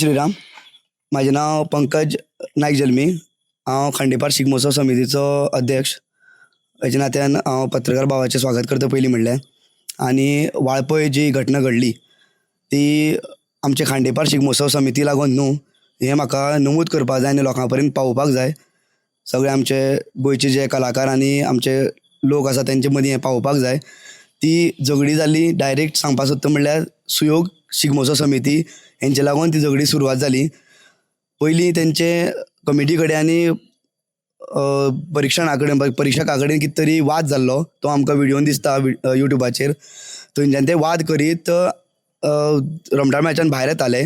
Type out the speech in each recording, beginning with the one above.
श्रीराम. म्हाजें नांव पंकज नायक जल्मी. हांव खांडेपार शिगमोत्सव समितीचो अध्यक्ष. हेच्या नात्यान हांव पत्रकार भावाचें स्वागत करता पयलीं म्हणल्यार. आनी वाळपय जी घटना घडली ती आमच्या खांडेपार शिगमोत्सव समिती लागून न्हू, हें म्हाका नमूद करपाक जाय आनी लोकां पर्यंत पावोवपाक जाय. सगळे आमचे गोंयचे जे कलाकार आनी आमचे लोक आसा तेंचे मदीं हें पावोवपाक जाय. ती झगडी जाली, डायरेक्ट सांगपाक सोदता म्हणल्यार सुयोग शिगमोत्सव समिती हेंचे लागून ती झगडी सुरवात जाली. पयलीं तेंचे कमिटी कडेन आनी परिक्षणा कडेन, परिक्षका कडेन कितें तरी वाद जाल्लो, तो आमकां विडियोन दिसता युट्यूबाचेर. थंयच्यान ते वाद करीत रमटामेळाच्यान भायर येताले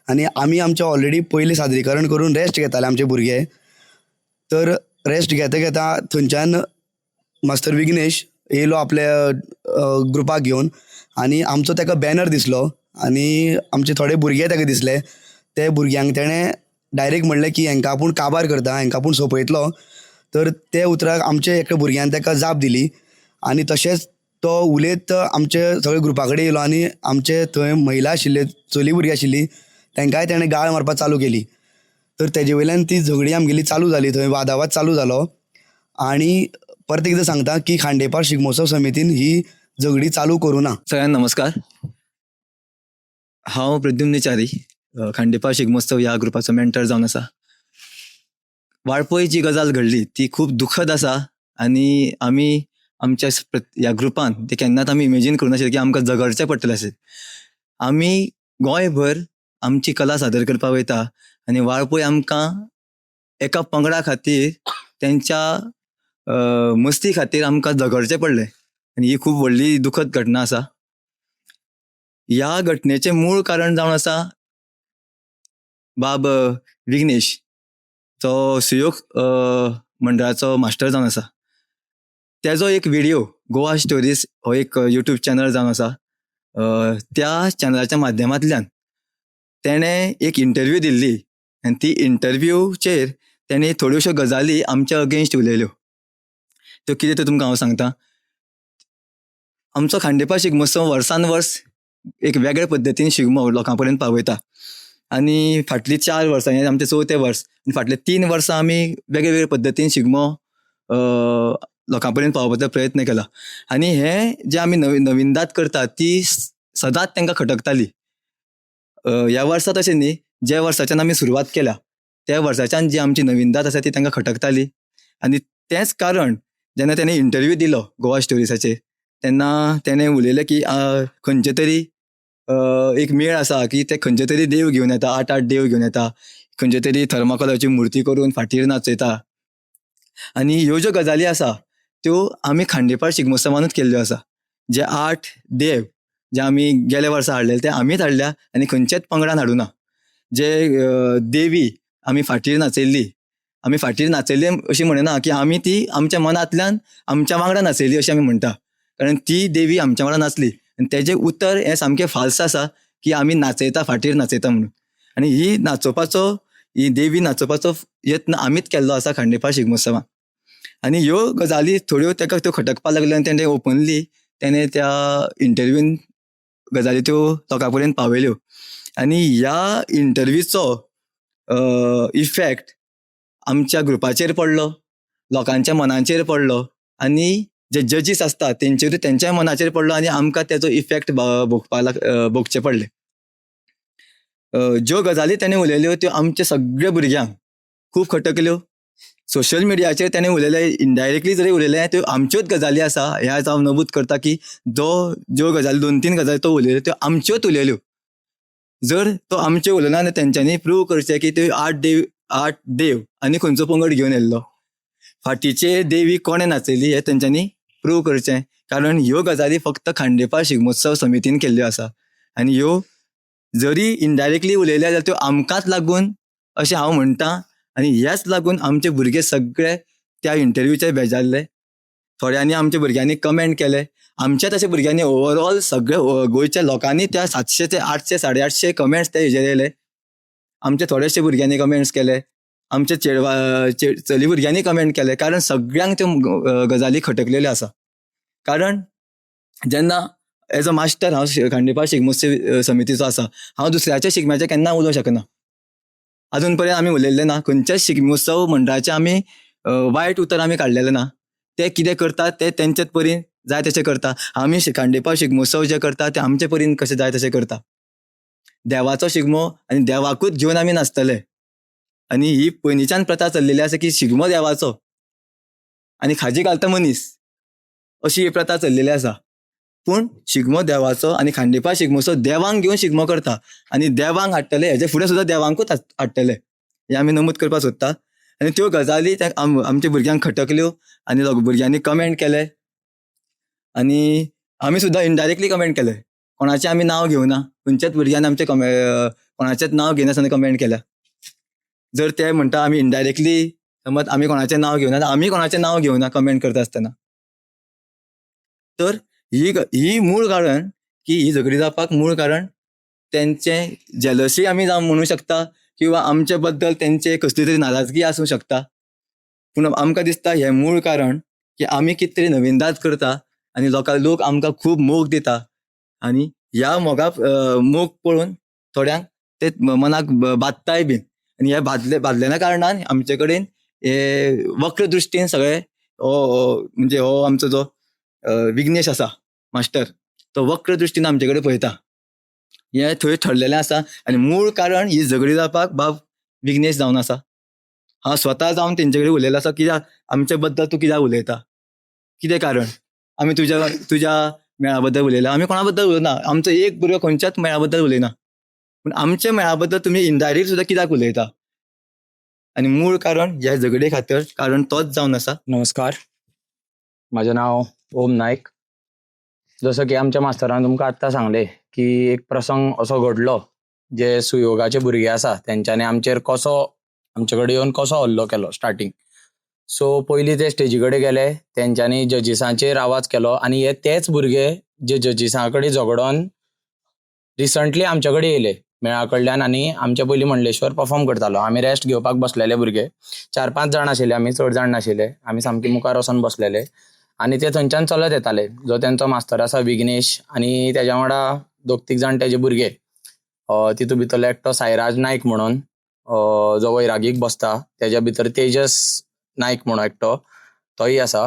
आनी आमी आमचें ऑलरेडी पयलीं सादरीकरण करून रेस्ट घेताले आमचे भुरगे. तर रेस्ट घेता घेता थंयच्यान मास्तर विघ्नेश येयलो आपल्या ग्रुपाक घेवन आनी आमचो तेका बॅनर दिसलो आनी आमचे थोडे भुरगे तेका दिसले. ते भुरग्यांक तेणें डायरेक्ट म्हणलें की हेंकां आपूण काबार करता, हेंकां आपूण सोंपयतलो. तर ते उतराक आमचे एका भुरग्यान तेका जाप दिली आनी तशेंच तो उलयत आमचे सगळे ग्रुपा कडेन येयलो आनी आमचे थंय महिला आशिल्ले, चली भुरगीं आशिल्ली, तेंकांय तेणें गाळ मारपाक चालू केली. तर तेजे वयल्यान ती झगडी आमगेली चालू जाली, थंय वादावाद चालू जालो. आनी परत एकदां सांगता की खांडेपार शिगमोत्सव समितीन ही झगडी चालू करूं ना. सगळ्यांना नमस्कार. हांव प्रद्युम्न च्यारी, खांडेपार शिगमोत्सव ह्या ग्रुपाचो मेंटर जावन आसा. वाळपय जी गजाल घडली ती खूब दुखद आसा आनी आमी आमच्या ह्या ग्रुपान ते केन्नाच आमी इमेजीन करूं नाशिल्लें की आमकां झगडचें पडटलें अशें. आमी गोंयभर आमची कला सादर करपाक वयता आनी वाळपय आमकां एका पंगडा खातीर, तेंच्या मस्ती खातीर आमकां झगडचें पडलें आनी ही खूब व्हडली दुखद घटना आसा. ह्या घटनेचें मूळ कारण जावन आसा बाब विघ्नेश, जो सुयोग मंडळाचो मास्टर जावन आसा. तेजो एक विडियो गोवा स्टोरीज हो एक युट्यूब चॅनल जावन आसा. त्या चॅनलाच्या माध्यमांतल्यान तेणें एक इंटरव्यू दिल्ली आनी ती इंटरव्यूचेर तेणें थोड्योश्यो गजाली आमच्या अगेन्स्ट उलयल्यो. त्यो कितें त्यो तुमकां हांव सांगता. आमचो खांडेपार शिगमोत्सव वर्सान वर्स एक वेगळे पद्दतीन शिगमो लोकां पर्यंत पावयता आनी फाटलीं 4 वर्सां, हें आमचें चवथें वर्स, आनी फाटले 3 वर्सां आमी वेगळे वेगळे पद्दतीन शिगमो लोकां पर्यंत पावोवपाचो प्रयत्न केला. आनी हें जें आमी नविनदात करता ती सदांच तांकां खटकताली. ह्या वर्सा तशें न्ही, ज्या वर्साच्यान आमी सुरवात केल्या त्या वर्साच्यान जी आमची नविनदात आसा ती तांकां खटकताली. आनी तेंच कारण जेन्ना तेणें इंटरव्यू दिलो गोवा स्टोरीजाचेर तेन्ना तेणें उलयलें की खंयचे तरी एक मेळ आसा की ते खंयचे तरी देव घेवन येता, 8-8 देव घेवन येता, खंयचे तरी थर्माकोलाची मुर्ती करून फाटीर नाचयता. आनी ह्यो ज्यो गजाली आसा त्यो आमी खांडेपार शिगमोत्सवानूच केल्ल्यो आसा. जे 8 देव जे आमी गेल्या वर्सा हाडलेले ते आमीच हाडल्या आनी खंयच्याच पंगडान हाडूना. जे देवी आमी फाटीर नाचयल्ली, आमी फाटीर नाचयल्ली अशी म्हणना की आमी ती आमच्या मनांतल्यान आमच्या वांगडा नाचयली अशें आमी म्हणटा, कारण ती देवी आमच्या वांगडा नाचली. आनी तेजें उतर हें सामकें फाल्स आसा की आमी नाचयता, फाटीर नाचयता म्हणून. आनी ही नाचोवपाचो, ही देवी नाचोवपाचो यत्न आमीच केल्लो आसा खांडेपार शिगमोत्सवान. आनी ह्यो गजाली थोड्यो तेका त्यो खटकपाक लागल्यो आनी तेणें ओपनली तेणें त्या इंटरव्यून गजाली त्यो लोकां पर्यंत पावयल्यो. आनी ह्या इंटरव्यूचो इफेक्ट आमच्या ग्रुपाचेर पडलो, लोकांच्या मनांचेर पडलो आनी जे जजीस आसता तेंचेरूय तेंच्याय मनाचेर पडलो आनी आमकां तेजो इफेक्ट भोगपाक भोगचे पडले. ज्यो गजाली तेणें उलयल्यो त्यो आमच्या सगळ्या भुरग्यांक खूब खटकल्यो. सोशल मिडियाचेर तेणें उलयले, इनडायरेक्टली जरी उलयले त्यो आमच्योच गजाली आसा. हें आयज हांव नमूद करता की ज्यो गजाली 2-3 गजाली तो उलयल्यो त्यो आमच्योच उलयल्यो. जर तो आमच्यो उलयना जाल्यार तेंच्यांनी प्रूव करचें की त्यो 8 देव आनी खंयचो पंगड घेवन येयल्लो, फाटीचे देवी कोणें नाचयली हें तेंच्यांनी प्रूव करचें. कारण ह्यो गजाली फक्त खांडेपार शिगमोत्सव समितीन केल्ल्यो आसा आनी ह्यो जरी इनडायरेक्टली उलयल्या जाल्यार त्यो आमकांच लागून अशें हांव म्हणटा. आनी ह्याच लागून आमचे भुरगे सगळे त्या इंटरव्यूचेर बेजारले. थोड्यांनी आमच्या भुरग्यांनी कमेंट केले, आमच्या तशे भुरग्यांनी ओवरऑल सगळे गोंयच्या लोकांनी त्या 700 ते 800 850 कमेंट्स त्या हेजेर येयले. आमच्या थोडेशे भुरग्यांनी कमेंट्स केले, आमच्या चली भुरग्यांनी कमेंट केले, कारण सगळ्यांक त्यो गजाली खटकलेल्यो आसा. कारण जेन्ना एज अ मास्टर हांव खांडेपार शिगमोत्सव समितीचो आसा, हांव दुसऱ्याच्या शिगम्याचें केन्ना उलोवंक शकना. अजून पर्यंत आमी उलयल्ले ना. खंयच्याच शिगमोत्सव मंडळाचें आमी वायट उतर आमी काडलेलें ना. ते कितें करतात ते तेंच्याच परीन जाय तशें करता. आमी खांडेपार शिगमोत्सव जे करता ते आमचे परीन कशें जाय तशें करता. देवाचो शिगमो आनी देवाकूच घेवन आमी नाचतले. आनी ही पयलींच्यान प्रथा चल्लेली आसा की शिगमो देवाचो आनी खाजी घालता मनीस, अशी ही प्रथा चल्लेली आसा. पूण शिगमो देवाचो आनी खांडेपार शिगमोत्सव देवांक घेवन शिगमो करता आनी देवांक हाडटले, हेजे फुडें सुद्दां देवांकूच हाडटले, हें आमी नमूद करपाक सोदता. आनी त्यो गजाली आमच्या भुरग्यांक खटकल्यो आनी भुरग्यांनी कमेंट केले आनी आमी सुद्दां इनडायरेक्टली कमेंट केले. कोणाचें आमी नांव घेवना, खंयच्याच भुरग्यान आमचें कोणाचेंच नांव घेयनासतना कमेंट केल्या. जर ते म्हणटा आमी इनडायरेक्टली समज आमी कोणाचें नांव घेवना, आमी कोणाचें नांव घेवना कमेंट करता आसतना. तर ही मूळ कारण की ही झगडी जावपाक मूळ कारण तेंचें जेलसी आमी जावं म्हणूं शकता किंवां आमचे बद्दल तेंचे कसली तरी नाराजगी आसूं शकता. पूण आमकां दिसता हें मूळ कारण की आमी कितें तरी नविनदाद करता आनी लोक आमकां खूब मोग दिता आनी ह्या मोगा मोग पळोवन थोड्यांक ते मनाक बादताय बीन आनी ह्या बादलेल्या कारणान आमचे कडेन हे वक्र दृश्टीन सगळे हो म्हणजे हो आमचो जो विघ्नेश आसा मास्टर, तो वक्र दृश्टीन आमचे कडेन पळयता, हें थंय ठरलेलें आसा. आनी मूळ कारण ही झगडी जावपाक बाब विघ्नेश जावन आसा. हांव स्वता जावन तेंचे कडेन उलयलो आसा, कित्याक आमचे बद्दल तूं कित्याक उलयता, कितें कारण, आमी तुज्या मेळा बद्दल उलयला, आमी कोणा बद्दल उलयना, आमचो एक भुरगो खंयच्याच मेळा बद्दल उलयना, पूण आमच्या मेळा बद्दल तुमी इनडायरेक्ट सुद्दां कित्याक उलयता. आनी मूळ कारण ह्या झगडे खातीर कारण तोच जावन आसा. नमस्कार, म्हाजें नांव ओम नायक. जसो की आमच्या मास्तरान तुमकां आत्तां सांगलें की एक प्रसंग असो घडलो जे सुयोगाचे भुरगे आसा तेंच्यांनी आमचेर कसो आमचे कडेन येवन कसो हल्लो केलो स्टार्टींग. सो पयलीं ते स्टेजी कडेन गेले, तेंच्यांनी जजीसांचेर आवाज केलो आनी हे तेच भुरगे जे जजीसां कडेन झगडोन रिसंटली आमचे कडेन येयले मेळा कडल्यान आनी आमचे पयलीं मंडलेश्वर परफॉर्म करतालो. आमी रेस्ट घेवपाक बसलेले भुरगे, 4-5 जाण आशिल्ले आमी, चड जाण नाशिल्ले, आमी सामके मुखार वचोन बसलेले आनी ते थंयच्यान चलत येताले. जो तेंचो मास्तर आसा विघ्नेश आनी तेज्या वांगडा 2-3 जाण तेजे भुरगे, तितू भितरलो एकटो साईराज नायक म्हणून जो वैरागीक बसता, तेज्या भितर तेजस नायक म्हणून एकटो तोय आसा.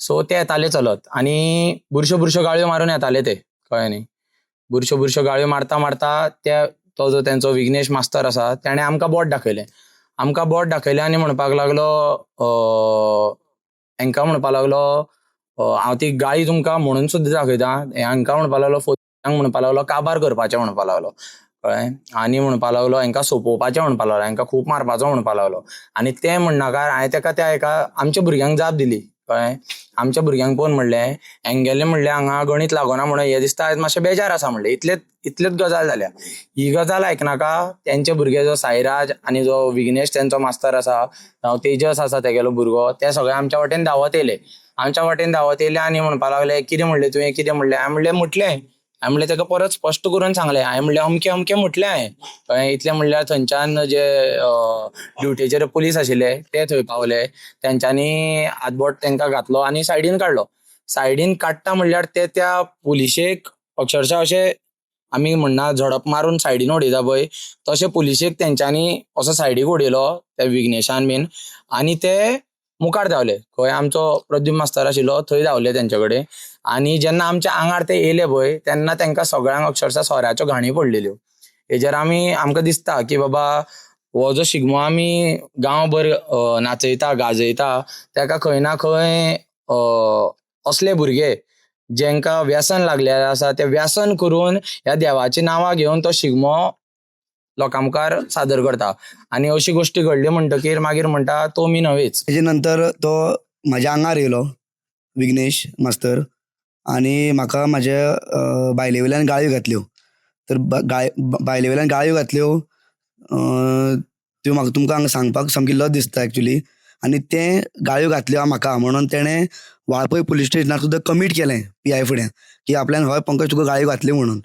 सो ते येताले चलत आनी बुरश्यो बुरश्यो गाळयो मारून येताले ते, कळ्ळें न्ही. बुरश्यो बुरश्यो गाळयो मारता मारता त्या तो जो तेंचो विघ्नेश मास्तर आसा तेणें आमकां बोट दाखयलें, आमकां बोट दाखयलें आनी म्हणपाक लागलो, हेंकां म्हणपाक लागलो, हांव ती गाळी तुमकां म्हणून सुद्दां दाखयता, हांकां म्हणपाक लागलो, फोंक म्हणपाक लागलो, काबार करपाचें म्हणपाक लागलो, कळ्ळें. आनी म्हणपाक लागलो हेंकां सोंपोवपाचें म्हणपाक लागलो, हेंकां खूब मारपाचो म्हणपाक लागलो. आनी तें म्हणनाकार हांवें तेका त्या एका आमच्या भुरग्यांक जाप दिली, कळ्ळें. आमच्या भुरग्यांक पळोवन म्हणलें हेंगेलें म्हणलें हांगा गणीत लागना म्हणून हें दिसता आयज मातशें बेजार आसा म्हणलें, इतलेच गजाल जाल्या. ही गजाल आयकनाका तेंचे भुरगे जो साईराज आनी जो विघ्नेश तेंचो मास्तर आसा, जावं तेजस आसा तेगेलो भुरगो, ते सगळे आमच्या वाटेन धांवत येयले, आमच्या वाटेन धांवत येयले आनी म्हणपाक लागले कितें म्हणलें तुवें, कितें म्हणलें. हांवें म्हणलें म्हटलें, हांवें म्हणलें तेका परत स्पश्ट करून सांगलें, हांवें म्हणलें अमकें अमकें म्हटलें हांवें, कळ्ळें. इतलें म्हणल्यार थंयच्यान जे ड्युटेचेर पुलीस आशिल्ले ते थंय पावले, तेंच्यांनी हातबोट तेंकां घातलो आनी सायडीन काडलो. सायडीन काडटा म्हणल्यार ते त्या पुलिशेक अक्षरशा अशें आमी म्हणना झडप मारून सायडीन उडयता पळय तशें पुलिशेक तेंच्यांनी असो सायडीक उडयलो त्या विघ्नेशान बीन, आनी ते मुखार धांवले. खंय आमचो प्रद्युम मास्तर आशिल्लो थंय धांवले तेंचे कडेन. आनी जेन्ना आमच्या आंगार ते येयले पळय तेन्ना तेंकां सगळ्यांक अक्षरशा सोऱ्याच्यो घाणी पडलेल्यो. हेजेर आमी आमकां दिसता की बाबा हो जो शिगमो आमी गांवभर नाचयता गाजयता तेका खंय ना खंय असले भुरगे जेंकां व्यसन लागलेलें आसा तें व्यसन करून ह्या देवाची नांवां घेवन तो शिगमो लोकां मुखार सादर करता. आनी अशी गोश्टी घडली म्हणटकीर मागीर म्हणटा तो मी न्हवेच. तेजे नंतर तो म्हाज्या आंगार येयलो विघ्नेश मास्तर आनी म्हाका म्हाज्या बायले वयल्यान गाळयो घातल्यो. तर बायले वयल्यान गाळयो घातल्यो त्यो म्हाका तुमकां हांगा सांगपाक सामकी लज दिसता एक्चुली. आनी तें गाळयो घातल्यो म्हाका म्हणून तेणें वाळपय पुलीस स्टेशनार सुद्दां कमीट केलें पी I फुड्यान की आपल्यान हय पंकज तुका गाळयो घातल्यो म्हणून.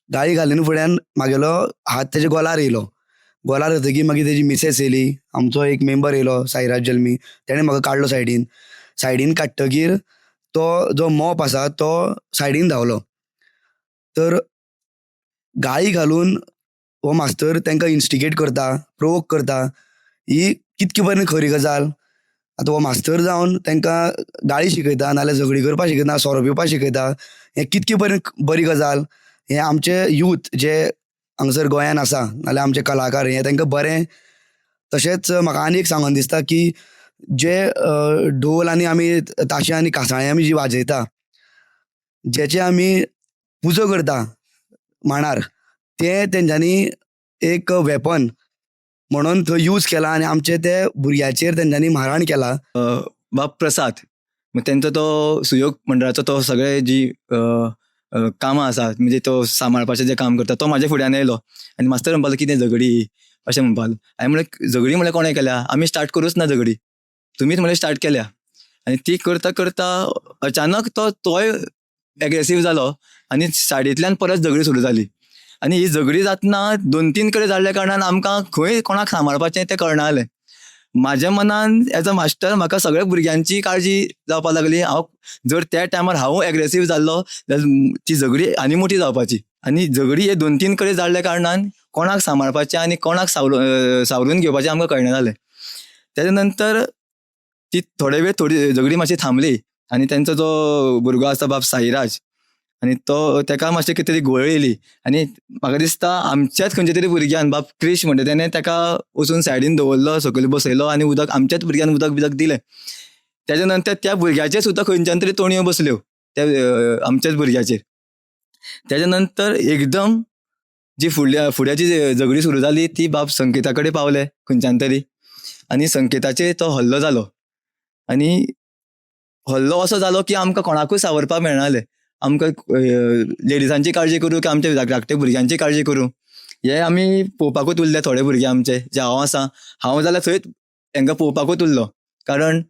गाळी घालीन फुड्यान म्हागेलो हात तेज्या गोलार येयलो. गोलार येतकीर मागीर तेजी मिसेस येयली, आमचो एक मेंबर येयलो साईराज जल्मी, तेणें म्हाका काडलो सायडीन. सायडीन काडटकीर तो जो मोप आसा तो सायडीन धांवलो. तर गाळी घालून हो मास्तर तांकां इन्स्टिगेट करता, प्रोवोक करता, ही कितके पर्यंत खरी गजाल? आतां हो मास्तर जावन तांकां गाळी शिकयता, नाजाल्यार झगडीं करपाक शिकयता, सोरो पिवपाक शिकयता, हें कितके पर्यंत बरी गजाल? हें आमचे यूथ जे हांगासर गोंयान आसा, नाजाल्यार आमचे कलाकार, हें तांकां बरें? तशेंच म्हाका आनी एक सांगन दिसता की जे ढोल आनी आमी ताशे आनी कासाळें आमी जी वाजयता, जेचे आमी पुजा करता मांडार, तें तेंच्यांनी एक वेपन म्हणून थंय यूज केला आनी आमचे ते भुरग्याचेर तेंच्यांनी मारहाण केला. बाब प्रसाद, तेंचो तो सुयोग मंडळाचो तो सगळे जी कामां आसा, म्हणजे तो सांबाळपाचें जें काम करता, तो म्हाज्या फुड्यान येयलो आनी मास्तर म्हणपाक लागलो कितें झगडी अशें म्हणपाक लागलो. हांवें म्हणलें झगडी म्हणल्यार कोणें केल्या, आमी स्टार्ट करूच ना झगडी, तुमीच म्हणल्यार स्टार्ट केल्या. आनी ती करता करता अचानक तोय एग्रेसीव जालो आनी सायडींतल्यान परत झगडी सुरू जाली. आनी ही झगडी जातना 2-3 कडेन जाल्ल्या कारणान आमकां खंय कोणाक सांबाळपाचें तें कळना जालें. म्हाज्या मनान एज अ मास्टर म्हाका सगळ्या भुरग्यांची काळजी जावपाक लागली. हांव जर त्या टायमार हांव एग्रेसीव जाल्लो जाल्यार ती झगडी आनी मोठी जावपाची. आनी झगडी हे 2-3 कडेन जाल्ल्या कारणान कोणाक सांबाळपाचें आनी कोणाक सावरून घेवपाचें आमकां कळना जालें. तेज्या नंतर ती थोडे वेळ थोडी झगडी मातशी थांबली आनी तेंचो जो भुरगो आसा बाब साईराज, आनी तो तेका मातशें कितें तरी घोळ येयली आनी म्हाका दिसता आमच्याच खंयच्या तरी भुरग्यान बाब क्रिश म्हणटा तेणें तेका वचून सायडीन दवरलो, सकयल बसयलो आनी उदक आमच्याच भुरग्यान उदक बिदक दिलें. तेज्या नंतर त्या भुरग्याचेर सुद्दां खंयच्यान तरी तोणयो बसल्यो त्या आमच्याच भुरग्याचेर. तेज्या नंतर एकदम जी फुड्या जी झगडी सुरू जाली ती बाब संकेता कडेन पावले खंयच्यान तरी आनी संकेताचेर तो हल्लो जालो. आनी हल्लो असो जालो की आमकां कोणाकूच सावरपाक मेळना जालें. आमकां लेडिजांची काळजी करूं की आमच्या धाकटे भुरग्यांची काळजी करूं, हे आमी पळोवपाकूच उरले. थोडे भुरगे आमचे जे हांव आसा, हांव जाल्यार थंयच हेंकां पळोवपाकूच उरलो. कारण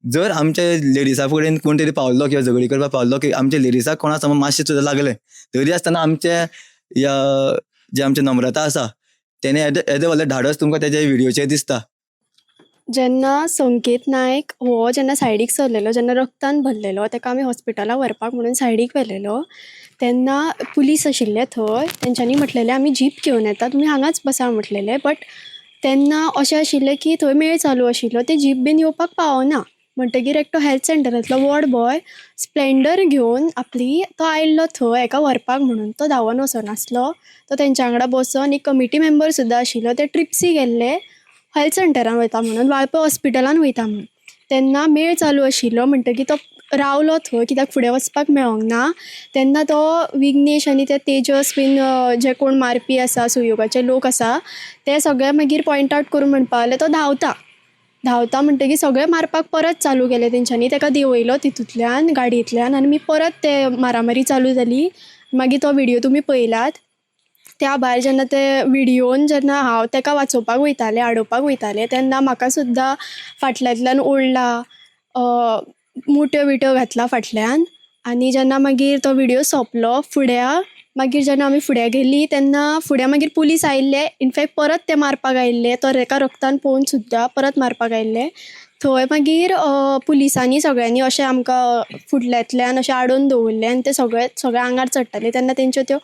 जर आमच्या लेडिसा कडेन कोण तरी पावल्लो किंवा झगडी करपाक पावल्लो की आमच्या लेडिसाक कोणा समज मातशें सुद्दां लागलें तरी आसतना आमचे ह्या जे आमचे नम्रता आसा तेणें येदें व्हडलें धाडस तुमकां तेज्या व्हिडियोचेर दिसता. जेन्ना संकेत नायक हो जेन्ना सायडीक सरलेलो, जेन्ना रक्तान भरलेलो, तेका आमी हॉस्पिटलाक व्हरपाक म्हणून सायडीक व्हेलेलो, तेन्ना पुलीस आशिल्ले थंय. तेंच्यांनी म्हटलेलें आमी जीप घेवन येता, तुमी हांगाच बसा म्हटलेलें. बट तेन्ना अशें आशिल्लें की थंय मेळ चालू आशिल्लो, ते जीप बीन येवपाक पावना. म्हणटगीर एकटो हेल्थ सेंटरांतलो वॉर्ड बॉय स्प्लेंडर घेवन आपली तो आयिल्लो थंय हेका व्हरपाक म्हणून. तो धांवन वचनासलो, तो तेंच्या वांगडा बसोन एक कमिटी मेंबर सुद्दां आशिल्लो, ते ट्रिप्सी गेल्ले हेल्थ सेंटरान वयता म्हणून, वाळपय हॉस्पिटलान वयता म्हणून. तेन्ना मेळ चालू आशिल्लो म्हणटगीर तो रावलो थंय, कित्याक फुडें वचपाक मेळोंक ना. तेन्ना तो विघ्नेश आनी ते तेजस बीन जे कोण मारपी आसा, सुयोगाचे लोक आसा, ते सगळे मागीर पॉयंट आवट करून म्हणपा लागले तो धांवता धांवता. म्हणटगीर सगळे मारपाक परत चालू केले तेंच्यांनी. तेका देंवयलो तितूंतल्यान गाडयेंतल्यान आनी परत ते मारामारी चालू जाली. मागीर तो व्हिडियो तुमी पळयलात. त्या भायर जेन्ना ते व्हिडियोन जेन्ना हांव तेका वाचोवपाक वयतालें, आडोवपाक वयतालें, तेन्ना म्हाका सुद्दां फाटल्यांतल्यान ओडला, मुट्यो बिट्यो घातला फाटल्यान. आनी जेन्ना मागीर तो व्हिडियो सोंपलो फुड्या मागीर जेन्ना आमी फुड्या गेलीं तेन्ना फुड्या मागीर पुलीस आयिल्ले. इनफेक्ट परत ते मारपाक आयिल्ले, तो तेका रक्तान पळोवन सुद्दां परत मारपाक आयिल्ले. थंय मागीर पुलिसांनी सगळ्यांनी अशें आमकां फुडल्यांतल्यान अशें आडोवन दवरलें आनी ते सगळे सगळे आंगार चडटाले तेन्ना तेंच्यो त्यो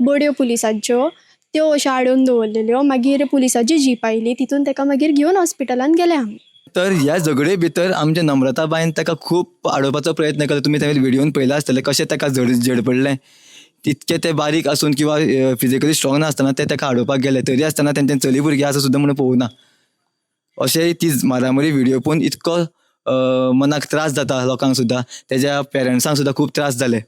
बड्यो पुलिसांच्यो त्यो अश्यो आडोवन दवरलेल्यो. मागीर पुलिसाची जीप आयली, तितून तेका मागीर घेवन हॉस्पिटलान गेले आमी. तर ह्या झगडे भितर आमच्या नम्रताबायन ताका खूब आडोवपाचो प्रयत्न केलो. तुमी त्या व्हिडियोन पळयला आसतलें कशें ताका झडपडलें. तितकें ते बारीक आसून किंवा फिजिकली स्ट्रॉंग नासतना ते ताका आडोवपाक गेले, तरी आसतना तेंचे चली भुरगीं आसा सुद्दां म्हणून पळोवना. अशें ती मारामारी व्हिडियो पळोवन इतको मनाक त्रास जाता लोकांक सुद्दां, तेज्या पेरंट्सांक सुद्दां खूब त्रास जाले.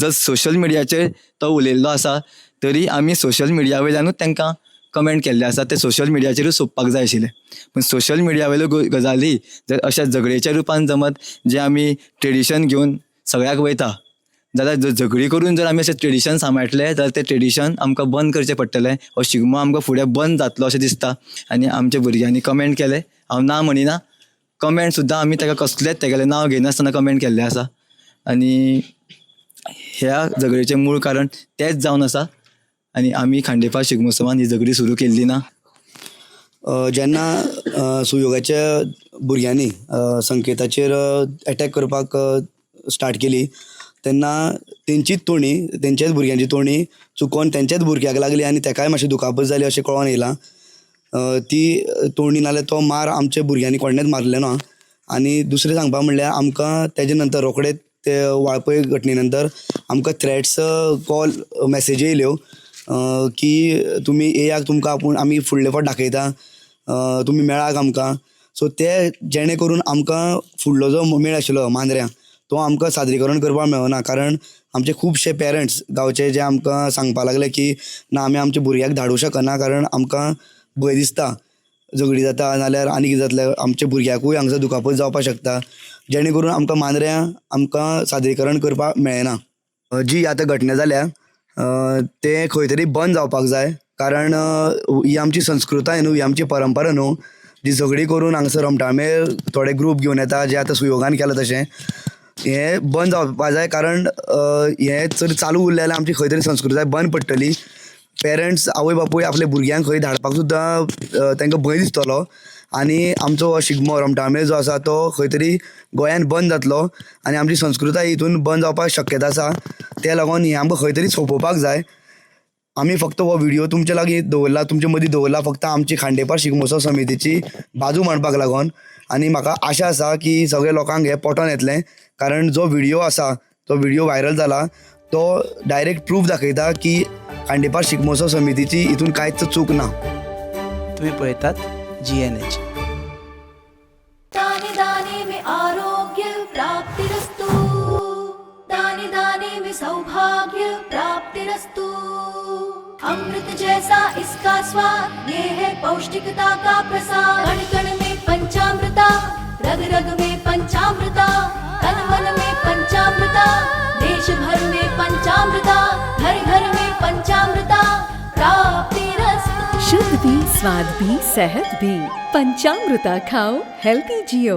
जर सोशल मिडियाचेर तो उलयल्लो आसा तरी आमी सोशल मिडिया वयल्यानूच तांकां कमेंट केल्ले आसा, ते सोशल मिडियाचेरूच सोंपपाक जाय आशिल्ले. पूण सोशल मिडिया वयल्यो गजाली जर अशा झगडेच्या रुपान जमत जे आमी ट्रेडिशन घेवन सगळ्याक वयता जाल्यार जर झगडी करून जर आमी अशें ट्रेडिशन सांबाळटले जाल्यार तें ट्रेडिशन आमकां बंद करचें पडटलें. हो शिगमो आमकां फुडें बंद जातलो अशें दिसता. आनी आमच्या भुरग्यांनी कमेंट केले, हांव ना म्हणिना, कमेंट सुद्दां आमी ताका कसलेच तेगेलें नांव घेयनासतना कमेंट केल्लें आसा. आनी ह्या झगडेचें मूळ कारण तेंच जावन आसा. आनी आमी खांडेपार शिगमोत्सवान ही झगडी सुरू केल्ली ना. जेन्ना सुयोगाच्या भुरग्यांनी संकेताचेर एटॅक करपाक स्टार्ट केली तेन्ना तेंचीच तोणी, तेंच्याच भुरग्यांची तोणी चुकोन तेंच्याच भुरग्याक लागली आनी तेकाय मातशी दुखापत जाली अशें कळोन येयलां. ती तोणी नाल्यार तो मार आमच्या भुरग्यांनी कोणेच मारले ना. आनी दुसरें सांगपा म्हणल्यार आमकां तेजे नंतर रोखडेच ते वाळपय घटने नंतर आमकां थ्रेट्स, कॉल, मॅसेजी येयल्यो की तुमी येयात, तुमकां आपूण आमी फुडले फावट दाखयता, तुमी मेळाक आमकां. सो ते जेणे करून आमकां फुडलो जो मेळ आशिल्लो मांद्र्यां तो आमकां सादरीकरण करपाक मेळना, कारण आमचे खुबशे पेरंट्स गांवचे जे आमकां सांगपा लागले की ना, आमी आमच्या भुरग्याक धाडूं शकना, कारण आमकां भंय दिसता, झगडी जाता नाल्यार आनी कितें जातलें, आमच्या भुरग्याकूय हांगसर दुखापत जावपाक शकता, जेणे करून आमकां मांद्र्यां आमकां सादरीकरण करपाक मेळना. जी आतां घटना जाल्या तें खंय तरी बंद जावपाक जाय, कारण ही आमची संस्कृताय न्हू, ही आमची परंपरा न्हू जी झगडी करून हांगसर रमटामेळ थोडे ग्रूप घेवन येता, जे आतां सुयोगान केलां तशें, हें बंद जावपा जाय. कारण हें जर चालू उरलें जाल्यार आमची खंय तरी संस्कृताय बंद पडटली. पेरंट्स, आवय बापूय आपल्या भुरग्यांक खंय धाडपाक सुद्दां तांकां भंय दिसतलो आनी आमचो हो शिगमो रमटामेळ जो आसा तो खंय तरी गोंयान बंद जातलो आनी आमची संस्कृताय हितून बंद जावपाक शक्यता आसा. ते लागून हें आमकां खंय तरी सोंपोवपाक जाय. आमी फक्त हो व्हिडियो तुमचे लागीं दवरला, तुमचे मदीं दवरला, फक्त आमची खांडेपार शिगमोत्सव समितीची बाजू मांडपाक लागून. आनी म्हाका आशा आसा की सगळे लोकांक हें पटोन येतलें, कारण जो व्हिडियो आसा तो व्हिडियो व्हायरल जाला तो डायरेक्ट प्रूफ दाखयता की खांडेपार शिगमोत्सव समितीची हितून कांयच चूक ना. तुम्ही पळयतात GNH. दाने दाने में आरोग्य प्राप्तिरस्तु, दाने दाने में सौभाग्य प्राप्तिरस्तु। अमृत जैसा इसका स्वाद, ये है पौष्टिकता का प्रसाद। कण कण में पंचामृता, रग रग में पंचामृता, तन मन में पंचामृता, देश भर में पंचामृता, घर घर में पंचामृता प्राप्तिरस्तु। शुद्ध भी, स्वाद भी, सेहत भी, पंचामृता खाओ, हेल्दी जियो।